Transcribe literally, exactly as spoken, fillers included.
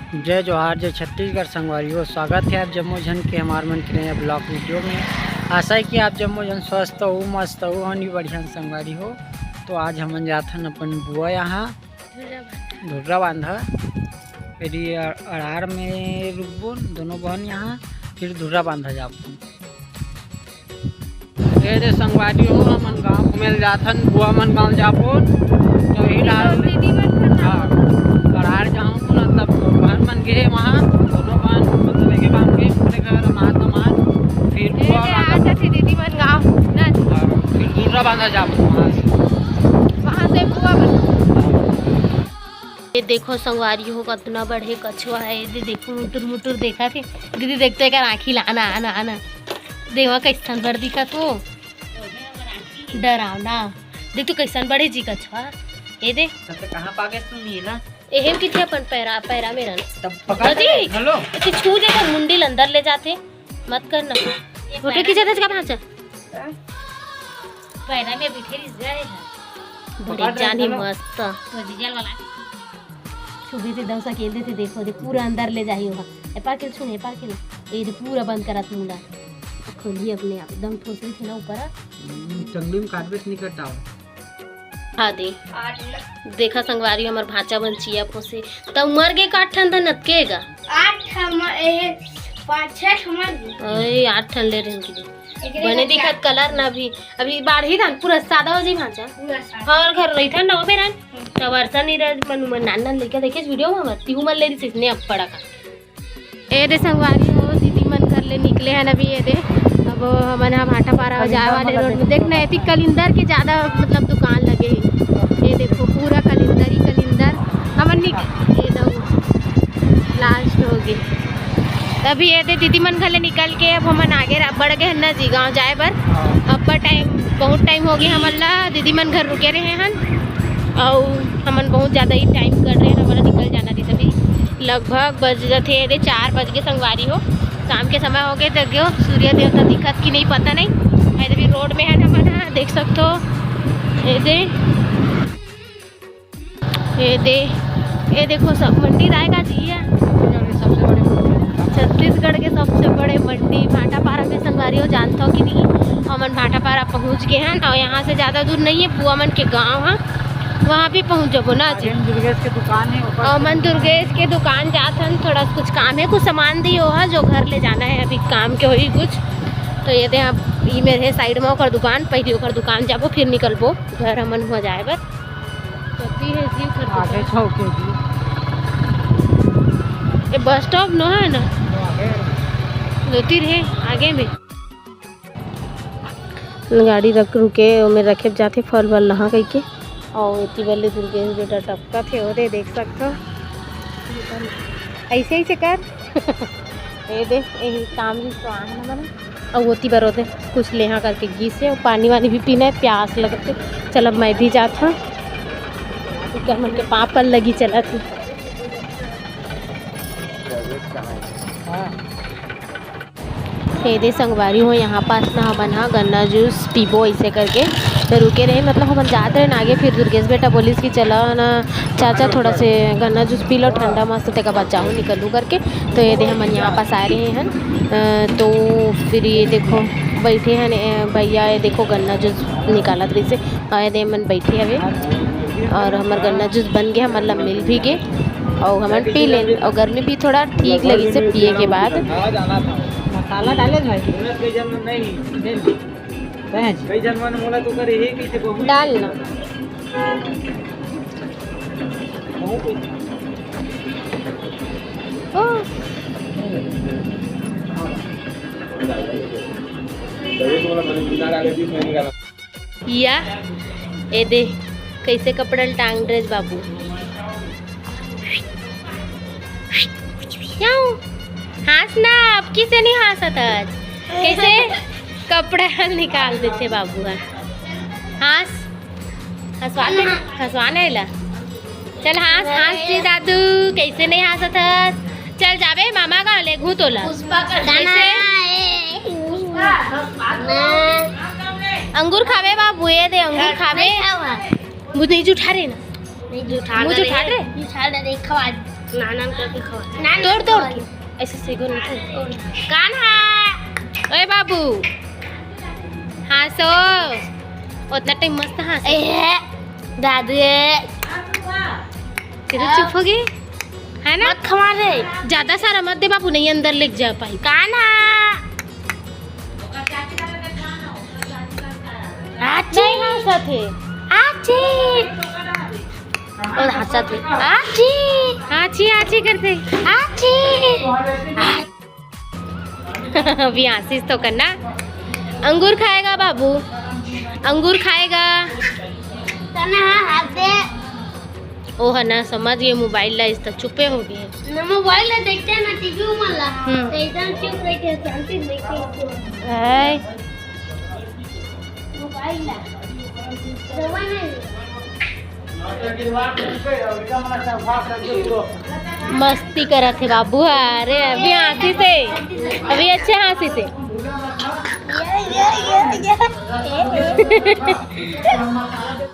जय जोहार, जय छत्तीसगढ़ संगवारी हो। स्वागत हे आप जम्मो झन के हमार मन के नया vlog video में। आशा हे कि आप जम्मो झन स्वस्थ हो, मस्त हो, हमन भी बढ़िया संगवारी हो। तो आज हमन जाथन अपन बुआ यहाँ धुर्रा बांधा, फिर ये अड़ार में रुकबो दोनों बहन यहाँ, फिर धुर्रा बांधा जाबो। ए दे संगवारी हो, हमन गाँव घूमे ल जाथन, बुआ मन गाँव जाबो। तो यही लाल दीदी मन घर हाँ, अड़ार जाऊँ, मतलब बहन मन गे वहाँ, दोनों बहन मतलब एक बांध के पूरे घर मार तो मार, फिर ए बुआ दे बांधा आ जाथे दीदी मन गाँव ना। हाँ, फिर धुर्रा बांधा जाबो वहाँ से। वहाँ से बुआ बन ये देखो संगवारी हो, कतना बड़े कछुआ हे। ये दे देखो, मुटुर मुटुर देखत हे। दीदी देखते कर आँखी ला आना, आना, आना। देवा कैसन बड़ दिखत हो, डरावना। देख तो कैसन बड़े जी कछुआ। ये दे। तब तो कहाँ पागे तू नीला? एहे में किथे अपन पैरा, पैरा में रहन। तब पकड़ अजी, ले, हेलो। ये छू दे तो मुंडी ल अंदर ले जाथे। मत करना। फोटो खींचा था इसका भांचा। पैरा में बिठे रिस गए हैं। बड़े पकड़ रहे जानी हैं, हेलो। मस्त। तो डीजल वाला। छुबे थे दौसा के देते, देखो दे पूरा अंदर ले जाही होगा। ए पार के छुने, ए पार के ना। ए दे पूरा बंद करत मुंडा। खोली अपने आप, एकदम ठोसरी थे ना ऊपर। हम्म, चंगली में काटबे से नहीं कटाओ। हाँ दे। देखा संगवारी, हमर भांचा बन चिया पोसे। तब मर गे का आठ ठन धन अतके गा? आठ ठन, ए, पाँच छह ठन मर गे। ओए, आठ ठन ले रहन की दे। एकरे बने घर दिखत का कलर ना भी। अभी बाढ़ी धान पूरा सादा हो जाई भांचा। पूरा सादा। और घर रही था ना बेरन। हम्म। तब अरसा नहीं रह मनु मन नान नान लेके देखे वीडियो में मत। तिहू मन ले रही ने अब पड़ा का। ए दे संगवारी हो, दीदी मन घर ले निकले हन अभी। ए दे, अब हमन ह भाटापारा जाए वाले रोड में। देख ना, एती कलिंदर के ज्यादा मतलब दुकान लगे हे। ये देखो, पूरा कलिंदर ही कलिंदर। हमन निक-, ये दो लास्ट हो गे। तभी ये दे दीदी मन घर ले निकल के अब हमन आगे रा-, बढ़ गे हन ना जी गाँव जाए बर। अब्बड़ टाइम, बहुत टाइम हो गे हमन ला दीदी मन घर रुके रहे हन। अउ हमन बहुत ज्यादा ही टाइम कर रहे हैं, हमन निकल जाना थी। तभी लगभग बज जाते हैं, चार बज के संगवारी हो, शाम के समय हो गए। देखियो सूर्य देवता दिखत कि नहीं पता नहीं। अरे अभी रोड में है ना, हमन ह देख सकते हो। ये दे, ये दे, ये देखो सब मंडी रायगंज ही है। सबसे बड़े मंडी। छत्तीसगढ़ के सबसे बड़े मंडी भाटापारा में संगवारी हो, जानता हो कि नहीं? हमन भाटापारा पहुंच गए हैं और यहाँ से ज्यादा दूर नहीं है, बुआ मन के गाँव है। वहाँ भी पहुँच जाबो ना जी। आगे में दुर्गेश के दुकान है, ऊपर और मन दुर्गेश के दुकान जात हन, थोड़ा कुछ काम है, कुछ सामान दियो है जो घर ले जाना है, अभी काम के होई कुछ। तो ये दे, अब ये मेरे साइड में ओकर दुकान, पहले ओकर दुकान जाबो, फिर निकलबो घर हमन हुआ जाए बर। तो ती है जी ओकर आगे दुकान। छौ के जी। ये बस स्टॉप नो है ना? आगे। दो तीन है आगे में। गाड़ी रख, रुके, ओमे रखे जाथे फल वल लहा कहिके। अउ एती बले दुर्गेश बेटा टपकत हे, ओदे देख सकथव। ऐसे, ऐसे कर। ए दे, यही काम भी तो आए ना बने। अउ ओती बर ओदे कुछ लेहा करके गिस हे, अउ पानी वानी भी पीना है, प्यास लगत हे। चल, अब मैं भी जात हूँ, क्योंकि हमन के पापड़ लगी चलत हे। हाँ। ए दे संगवारी हो, यहाँ पास ना हमन ह गन्ना जूस पीबो ऐसे करके, तो रुके रहे, मतलब हमन जात रहे ना आगे, फिर दुर्गेश बेटा बोलिस कि चला ना चाचा, थोड़ा से गन्ना जूस पी लो, ठंडा मस्त, तेका बाद जाहू निकलू करके। तो ये दे हमन यहाँ पास आ रहे हैं, अ, तो फिर ये देखो बैठे हैं, अ, भैया, ये देखो गन्ना जूस निकालत रहिसे। अउ एदे मन बैठे हवे अउ हमर गन्ना जूस बन गे, हमर ला मिल भी गे अउ हमन पी लेन। अउ गर्मी भी थोड़ा ठीक लगिस हे पिए के बाद। मसाला डाले भाई। कई जन मन नहीं, नहीं। कई जन मन मोला तो करे हे कि से बहुत डाल ना। ओ। या, ए दे, कैसे कपड़ा ल टांग ड्रेस बाबू। क्यों? हाँस ना, अब किसे नहीं हाँसत आज? कैसे कपड़ा निकाल देथे बाबू ह। हाँस, हंसवा दे, हंसवा नहीं ला। चल हाँस, हाँस जी दादू, कैसे नहीं हाँसत हस? चल जाबे मामा गाँव ले घू तोला। पुष्पा का गाना कैसे? है, पुष्पा। अंगूर खाबे बाबू, ये दे अंगूर खाबे। नहीं खावा। मुँह नहीं जुठा रे ना। नहीं जुठा मुँह रे। जुठा रे। जुठा रे, खवा। नान नान करके खवा। नान तोड़ तोड़ के। ऐसे सेगो नहीं। कान्हा। ओए बाबू, हाँसो। उतना टाइम मस्त हाँस। ए, दादू ए। तेरे चुप हो गई, है ना? मत खवा रे। ज्यादा सारा मत दे बाबू, नहीं अंदर लेके जा पाई। कान्हा। आची। नहीं हाँसत हे। आची। और हाँसत हे। आची। आची, आची करथे। आची। अभी हाँसिस तो करना। अंगूर खाएगा बाबू, अंगूर खाएगा। कान्हा हाथ दे। ओ ह ना समझ गे मोबाइल ला, इस तक चुपे हो गे। ना मोबाइल ला देखथे ना, टीवी मन ला। हम्म। तो एकदम चुप रहिथे, शांति से देखथे। हाय। मोबाइल ला। रोवा नहीं। मस्ती करत हे बाबू। अरे अभी हाँसिस हे, अभी अच्छा हाँसिस हे। ये, ये, ये, ये।